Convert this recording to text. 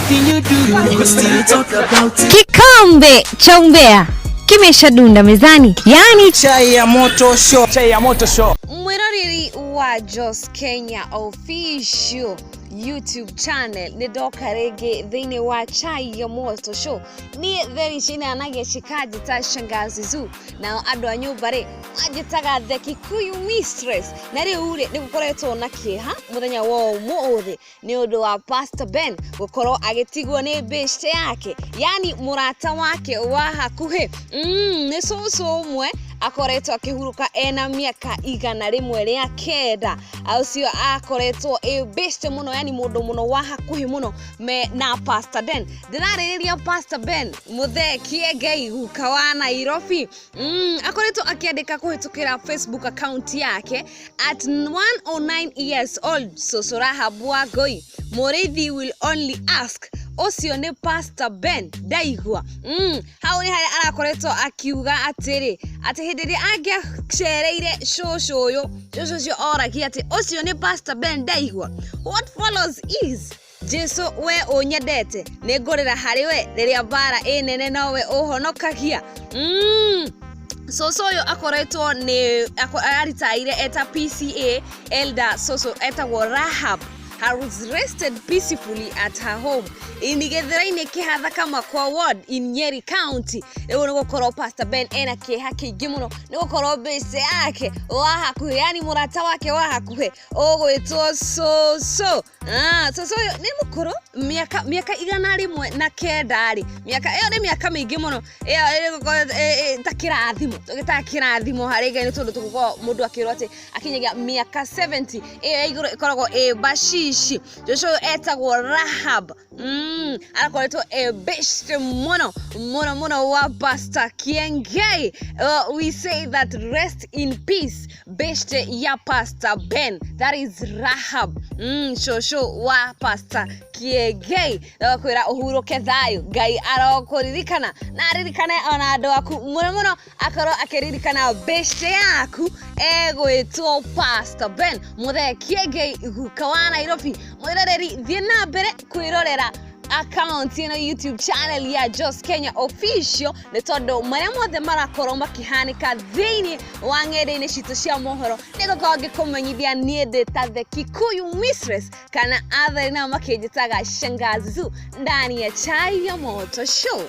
Everything you do, we still talk about it. Kikombe cha umbea kimeshadunda mezani, yaani Chai ya moto show. Chai ya moto show. Mwiroreri wa Jos Kenya Official YouTube channel nĩ ndoka rĩngĩ thĩinĩ wa Chai ya Moto Show. Niĩ theri cinanagia cikanjĩta Shangazi Zoo, nao andũ a nyũmba rĩ manjĩtaga The Kikuyu Mistress. Na rĩu rĩ nĩ gũkoretwo na kĩeha mũthenya wa ũmũthĩ nĩ ũndũ wa Pastor Ben gũkorwo agĩtigwo nĩ bĩcte yake, yani mũrata wake wa hakuhĩ. Nĩ cũcũ ũmwe akoretwo akĩhurũka ena mĩaka 109. Ũcio akoretwo ĩ bĩcte mũno, yani mũndũ mũno wa hakuhĩ mũno me na Pastor Ben. Ndĩrarĩrĩria Pastor Ben Muthee Kiengei guka wa Nairobi. Akoretwo akĩandĩka kũhĩtũkĩra Facebook account yake at 109 years old, cũcũ Rahab wa Ngoi Mũrĩithi will only ask ũcio nĩ Pastor Ben Ndaigua. Hau nĩ harĩa arakoretwo akiuga atĩrĩ atĩ hĩndĩ ĩrĩa angĩacereire cũcũ ũyũ, cũcũ ũcio oragia atĩ ũcio nĩ Pastor Ben Ndaigua. What follows is Jesu we ũnyendete nĩ ngũrĩra harĩ we rĩrĩa mbara ĩ nene nowe ũhonokagia. Cũcũ ũyũ akoretwo nĩ aritaire eta PCA elder. Cũcũ etagwo Rahab has rested peacefully at her home in Gĩthĩra-inĩ Kĩhatha Kamakwa ward in Nyeri County. Rĩu nĩ gũkorwo Pastor Ben ena kĩeha kĩingĩ mũno nĩ gũkorwo bĩce yake wa hakuhĩ, yani mũrata wake wa hakuhĩ ũgwĩtwo cũcũ. Cũcũ ũyũ nĩ mũkũrũ mĩaka 109 rĩ, mĩaka ĩyo nĩ mĩaka mĩingĩ mũno ĩyo ĩgũkorwo ta kĩrathimo, tũgĩtaga kĩrathimo harĩ Ngai nĩ tondũ tũgũkorwo mũndũ akĩrwo atĩ akinyagia mĩaka 70 ĩyo ya igũrũ ĩkoragwo ĩ bacici. Cũcũ ũyũ etagwo Rahab. Arakoretwo ĩ best mũno mũno mũno wa Pastor Kiengei. We say that rest in peace best ya Pastor Ben, that is Rahab, cũcũ wa Pastor Kiengei. Kwĩra ũhurũke thayũ, Ngai arokũririkana na aririkane ona andũ aku mũno mũno, akorwo akĩririkana best yaku egwĩtwo Pastor Ben Muthee Kiengei guka wa Nairobi. Mwĩroreri, thiĩ na mbere kwĩrorera account ĩno YouTube channel ya Jos Kenya Official nĩ tondũ marĩa mothe marakorwo makĩhanĩka thĩinĩ wa ng'enda-inĩ citũ cia mohoro nĩ ngũkorwo ngĩkũmenyithia. Niĩ ndĩ ta The Kikuyu Mistress kana athari nao makĩnjĩtaga Shangazi Zoo ndani ya Chai ya Moto Show.